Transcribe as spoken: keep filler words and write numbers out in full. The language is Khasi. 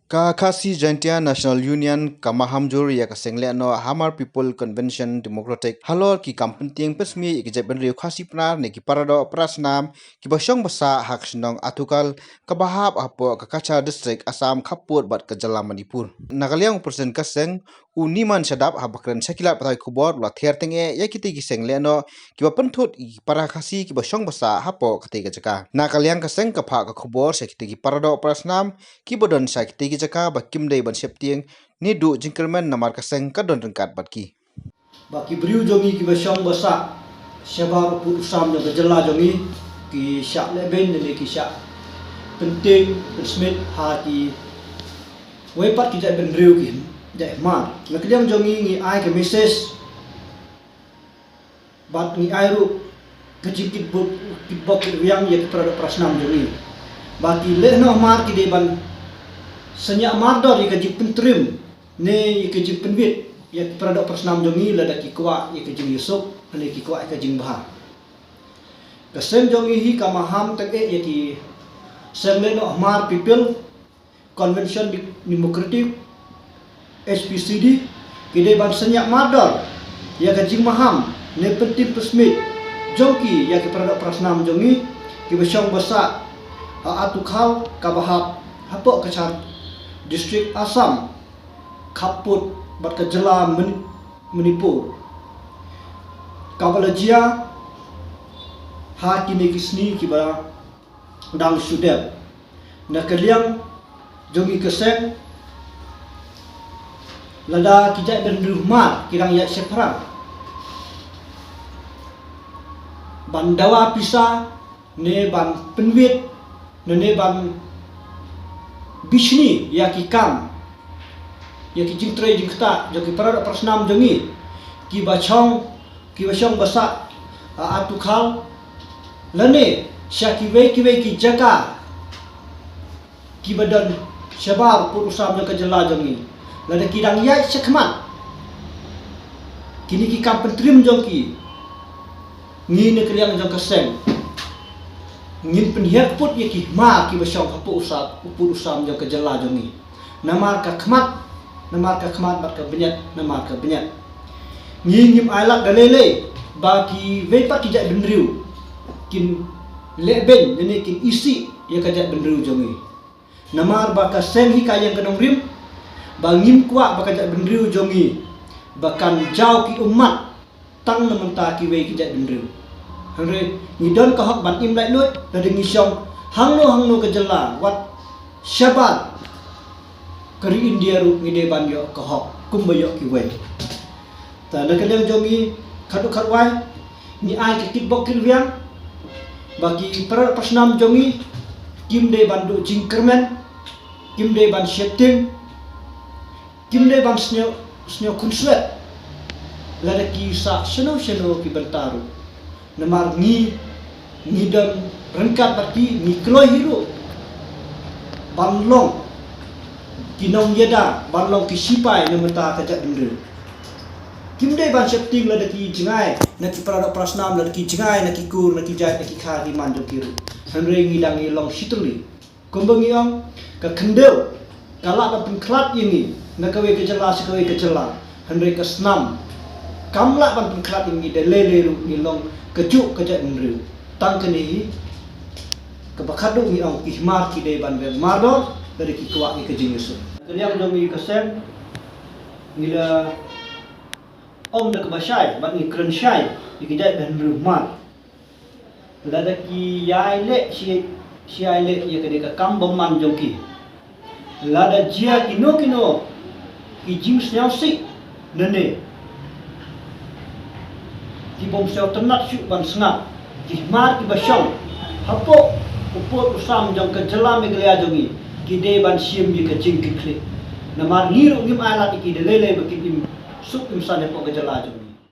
Ka Khasi Jaintia National Union ka maham jur ïa ka seng lehnoh Hmar People Convention Democratic halor ki kam pyntieng pynsmit ïa ki jaitbynriew Khasi Pnar ne ki paradoh parasnam kiba shong basah ha ka shnong Atukhal kaba hap hapoh ka Cachar District, Assam khappud bad ka jylla Manipur. Na ka liang u President ka seng, u Niman Shadap, haba kren sha ki lad pathai khubor u la ther tyngeh ïa kitei ki seng lehnoh kiba pynthut ïa ki para Khasi kiba shong basah hapoh katei ka jaka. Na ka liang ka seng ka phah ka khubor sha kitei ki paradoh parasnam kiba don sha kitei ki jaka ba kim dei ban sheptieng ne duh jingkyrmen namar ka seng ka don ryngkat bad ki. Ba ki briew jong ngi kiba shong basah shabar u pud u sam jong ka jylla jong ngi ki shah lehbeiñ ne ki shah pyntieng pynsmit ha kiwei pat ki jaitbynriew ki jaitbynriew. Na ka liang jong ngi ngi ai ka message bad ngi ai ruh ka jingkitbok, kitbok kitrwiang ïa ki paradoh parasnam jong ngi. Ba ki lehnoh Hmar ki dei ban synñiah mardor ïa ka jingpyntrim ne ïa ka jingpynwit ïa ki paradoh parasnam jong ngi lada ki kwah ïa ka jingïasuk ne ki kwah ïa ka jingbha. Ka seng jong ngi hi ka maham tyngeh ïa ki seng lehnoh Hmar People Convention Democratic, H P C D, ki dei ban synñiah mardor ïa ka jingmaham ne pyntieng pynsmit jong ki ïa ki paradoh parasnam jong ngi kiba shong basah ha Atukhal kaba hap hapoh Cachar District, Assam khappud bad ka jylla Mani-, Manipur, kaba la jia ha kine ki sngi kiba dang shu dep. Na ka liang jong ngi ka seng, lada ki jaitbynriew Hmar ki dang ïaid shaphrang ban dawa pisa ne ban pynwit ne, ne ban bishni ïa ki kam, ïa ki jingtrei jingktah jong ki paradoh parasnam jong ngi kiba shong, kiba shong basah ha Atukhal lane sha kiwei kiwei ki jaka kiba don shabar u pud u sam jong ka jylla jong ngi. Lada ki dang ïaid shakhmat kine ki kam pyntriem jong ki, ngi na ka liang jong ka seng ngin pynhiar kput ïa ki Hmar kiba shong hapoh u sam, u pud u sam jong ka jylla jong ngi. Namar ka khmat, namar ka khmat bad ka bniat, namar ka bniat. Ngi ngim ailad da lei lei ba kiwei pat ki jaitbynriew kin lehbeiñ ne kin isih ïa ka jaitbynriew jong ngi. Namar ba ka seng hi ka ïeng ka nongrim, ba ngim kwah ba ka jaitbynriew jong ngi ba kan jaw ki ummat tang na mynta kiwei ki jaitbynriew. Hynrei ngi don ka hok ban im laitluid, lada ngi shong hangno hangno ka jylla, wat shabar ka ri India ruh ngi dei ban ïoh ka hok kumba ïoh kiwei. Te na ka liang jong ngi khatduh khatwai ngi ai ka kitbok kitrwiang ba ki para parasnam jong ngi kim dei ban duh jingkyrmen, kim dei ban sheptieng, kim dei ban sniew, sniew khunswet lada ki sah shano shano ki bynta ruh. Namar ngi, ngi don ryngkat bad ki, ngi kloi hi ruh ban long ki nongïada, ban long ki sipai na mynta ka jaitbynriew. Kim dei ban sheptieng lada ki jngai na ki para doh para snam, lada ki jngai na ki kur, na ki jait, na ki kha, ki man jong ki ruh. Hynrei ngi dang ïalong shitylli. Kumba ngi ong, ka khyndew ka lah ban pynkhlad ïa ngi na kawei ka jylla sha kawei ka jylla, hynrei ka snam kam lah ban pynkhlad ïa ngi da lei lei ruh, ngi long kajuh ka jaitbynriew. Tang kane hi kaba khadduh ngi ong, ki Hmar ki dei ban weng mardor lada ki kwah ïa ka jingïasuk. Ka liang jong ngi ka seng, ngi la ong da kaba shai bad ngi kren shai ïa ki jaitbynriew Hmar. Lada ki ïai leh shi, shi ïai leh ïa kane ka kam bymman jong ki, lada jia kino kino ki jingsngewsih ne ne ki bym sngewtynnat shuh ban sngap, ki Hmar kiba shong hapoh u pud u sam jong ka jylla Meghalaya jong ngi ki dei ban shim ïa ka jingkitkhlieh. Namar ngi ruh ngim ailad ïa ki da lei lei ba kin im suk im san hapoh ka jylla jong ngi.